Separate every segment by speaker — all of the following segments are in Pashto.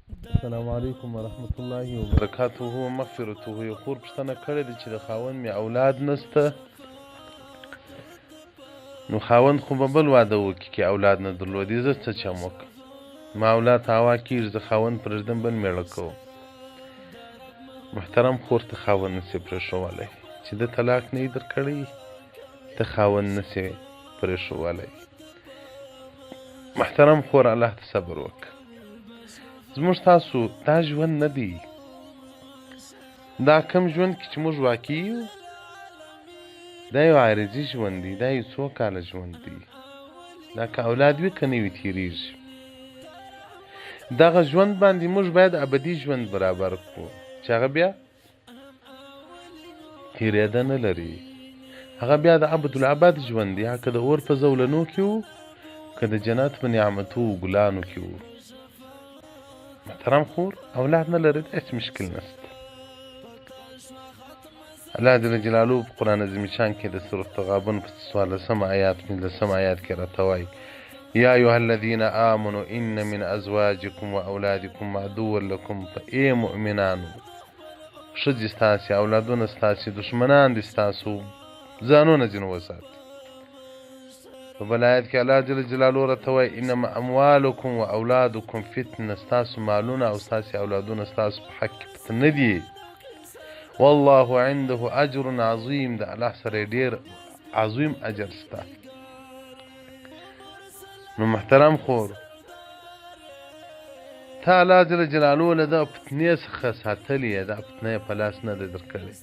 Speaker 1: السلام علیکم ورحمت الله وبرکاته ومغفرته. یو خور پوښتنه کړې ده چې د خاوند مې اولاد نشته، نو خاوند خو به بل واده وکړي که اولاد نه درلودي، زه څه چم وکړم؟ ما اولاد ته هوا کېږي، زه خاوند پرېږدم بل مېړه کوم. محترم خور، ته خاوند نسې پرېښوولی چې ده طلاق نه وي درکړی، ته خاوند نسې پرېښوولی. محترم خور، الله ته صبر وکړه. زموږ تاسو دا ژوند نه دی، دا کم ژوند کې چې موږ واقع یو دا یو عارضي ژوند دی، دا یو څو کاله ژوند دی، دا که اولاد وي که نه وي تېرېږي. دغه ژوند باندې موږ باید ابدي ژوند برابر کړو چې هغه بیا تېرېده نه لري، هغه بیا د ابدالابد ژوند دی، که د اور په زولنو کې و که د جنت په نعمتو و ګلانو کې و. محترم خور، اولاد نه لري هېڅ مشکل نشته. الله جل جلاله په قرآن عظیم شان کې د سورة تغابن په 14 آیات 15 آیات کې راته وایي: یا ایها الذین آمنوا ان من ازواجکم واولادکم عدوا لکم. په ای مؤمنانو، ښځې ستاسې اولادونه ستاسې دښمنان دي، ستاسو ځانونه ځینې وساتئ. په بل آیت کې الله جل جلاله راته وایي: انما اموالکم و اولادکم فتنه، ستاسو مالونه او ستاسې اولادونه ستاسو په حق کې فتنه دي. والله عنده اجر عظیم، د الله سره ډېر عظیم اجر شته. نو محترم خور، تا الله جل جلاله له دغه فتنې څخه ساتلی یې، دا فتنه یې په لاس نه ده درکړې.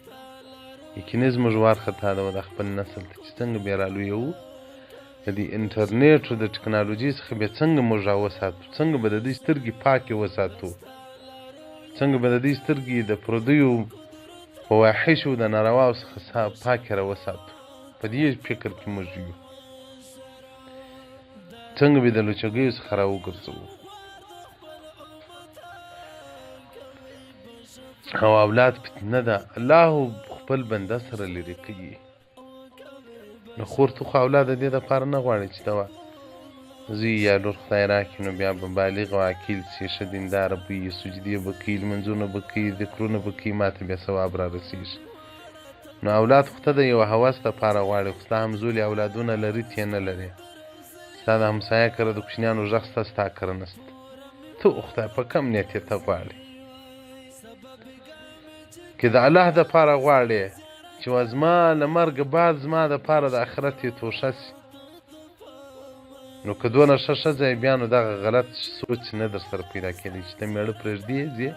Speaker 1: یقیني زموږ وار خطا ده دا خپل نسل ته چې څنګه بیا رالویوو، د دې انټرنیټ او د ټکنالوژي څخه بیا څنګه موږ راوساتو، څنګه به د دوی سترګې پاکې وساتو، څنګه به د دوی سترګې د پردیو فواحشو د نارواو څخه پاکې راوساتو. په دې فکر کې موږ یو، څنګه به د لوچګیو څخه راوګرځوو. او اولاد فتنه ده، الله خپل بنده سره لرې کوي. نو خور، ته خو اولاد د دې دپاره نه غواړې چې ته وا زوی یا لور خدای راکړي نو بیا به بالغ او عاقل سي، ښه دینداره به وي، سجدې به کوي، لمونځونه به کوي، ذکرونه به کوي، ما ته بیا ثواب را رسېږي. نو اولاد خو ته د یوه هوس دپاره غواړې، خو ستا همزولي اولادونه لري، ته نه لرې. ستا د همسایه کره د کوچنیانو غږ سته، ستا کره نسته. ته خدای په کم نیت یې ته غواړې؟ که د الله دپاره غواړې چې وا زما له مرګه بعد زما دپاره د آخرت یې توښه سي، نو که دونه ښه ښځه یې بیا نو دغه غلط سوچ نه در سره پیدا کېدی چې ته مېړه پرېږدې ځې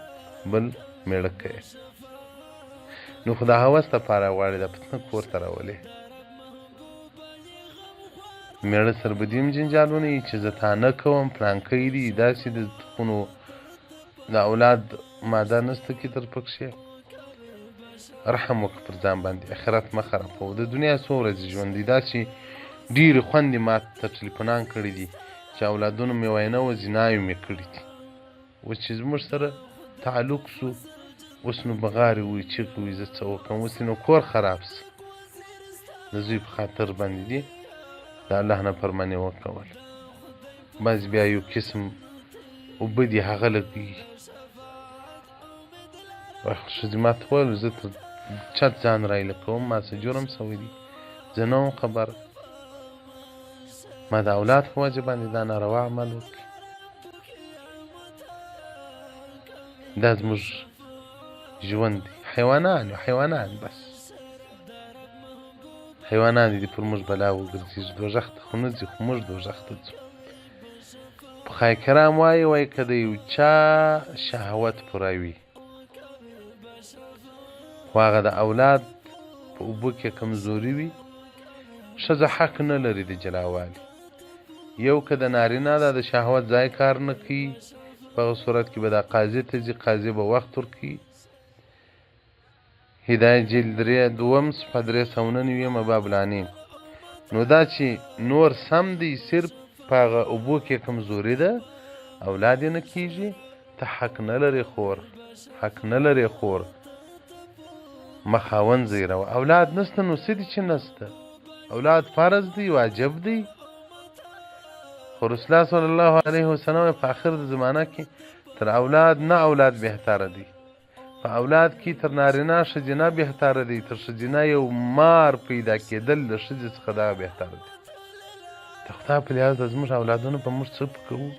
Speaker 1: بل مېړه کوې. نو خو د هوس دپاره غواړې، دا فتنه کور ته راولې. مېړه سره به دې هم جنجالونه وي چې زه تا نه کوم، پلانکی دی داسې د خونو د اولاد ماده نسته کې تر پکښې. رحم وکړه پر ځان باندې، اخرت مه خرابوه. د دنیا څو ورځې ژوند دی. داسې ډېرې خوندې ما ته ټلیفونان کړي دي چې اولادونه مې وایي نه وه، زنایو مې کړي دي. اوس چې زموږ سره تعلق سو، اوس نو بغارې وایي، چیغې وایي، زه څه وکړم؟ اوس نو کور خراب سو. د زوی په خاطر باندې دي د الله نه فرماني وکول. بعضې بیا یو قسم اوبه دي هغه لګوي. ښځې ما ته وویل زه تر چت ځان رایله کوم، ما څه جرم سوی دی؟ زه نه وم خبر، ما د اولاد په وجه باندې دا ناروا عمل وکړي. دا زموږ ژوند دی. حیوانان یو، حیوانان، بس حیوانان دي پر موږ بلا وګرځېږي. دوږخ ته خو نه ځي، خو موږ دوږخ ته ځو. فقهای کرام وایي، وایي که د یو چا شهوت پوره وي خو هغه د اولاد په اوبو کې کمزوري وي، ښځه حق نه لري د جلاوالي. یو که د نارینه دا د شهوت ځای کار نه کوي، په هغه صورت کې به دا قاضي ته ځي، قاضي به وخت ورکوي. هدایت جلد 3 دوم صفحه 399 باب العنین. نو دا چې نور سم دی، صرف په هغه اوبو کې کمزوري ده، اولاد یې نه کېږي، ته حق نه لرې خور، حق نه لرې خور، مه خاوند ځیروه. اولاد نسته نو څه دي چې نسته؟ اولاد فرض دی، واجب دی. خو رسول الله صلی الله علیه وسلم په آخر د زمانه کې تر اولاد نه اولاد بهتره دی. په اولاد کې تر نارینه ښځینه بهتره دی، تر ښځینه یو مار پیدا کېدل له ښځې څخه دغه بهتره دی. د خدای په لحاظ د زموږ اولادونه په موږ څه کوو؟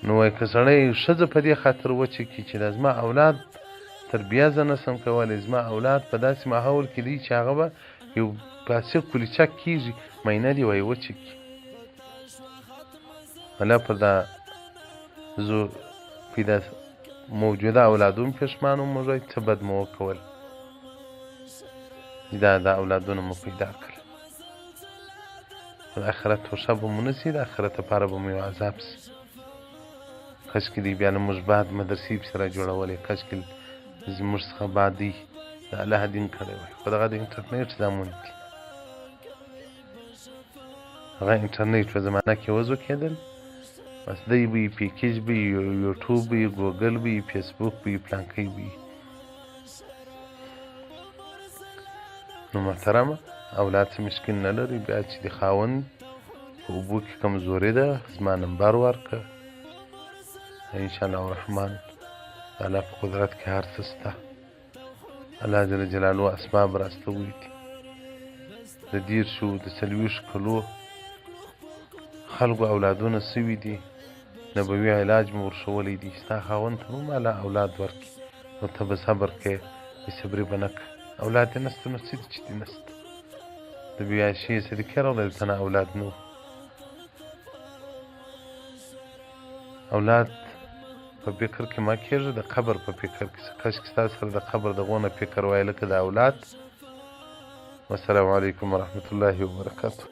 Speaker 1: نو وایي که سړی ښځه په دې خاطر وچه کړي چې دا زما اولاد تربیه زه نه سم کولی، زما اولاد په داسې ماحول کې دی چې هغه به یو فاسق کلیچک کېږي، ماینه دې وایي وچه کړي. الله پر دا زو پیدا موجوده اولادونو پښمان موږ څه بد مو وکول، دا دا اولادونه مو پیدا کړل. د آخرت توښه به مو نه سي، د آخرت لپاره به مو یو عذاب سي. کاشکې دی بیا له موږ بعد مدرسې پسې را جوړولې، کاشکې زموږ څخه بعد دی د الله دین کړی وای. خو دغه د انټرنیټ زامن دي، هغه انټرنیټ په زمانه کې وضع کېدل، بس دی به یې پیکیج به یې یوټیوب به یې ګوګل به یې فیسبوک به یې پلانکی به یې. نو محترمه اولاد څه مشکل نه لري، بیا چې د خاوند په اوبو کې کمزوري ده زما نمبر ورکړه، انشاءالله الرحمن د الله په قدرت کې هر څه شته. الله جل جلاله اسباب راستوي دي. د 30 د 40 کلو خلکو اولادونه سوي دي، نبوي علاج مو ورښولی دی. ستا خاوند ته هم الله اولاد ورکړي، نو ته به صبر کوې، بې صبري به نه کوې. اولاد دې نشته نو څه دي چې دې نشته؟ د بي عایشې صدیقې رضی الله عنها اولاد نه و. اولاد په فکر کې مه کېږه، د قبر په فکر کې شه. کاشکې ستا سره د قبر د غونه فکر وای لکه د اولاد. والسلام علیکم ورحمت الله وبرکاته.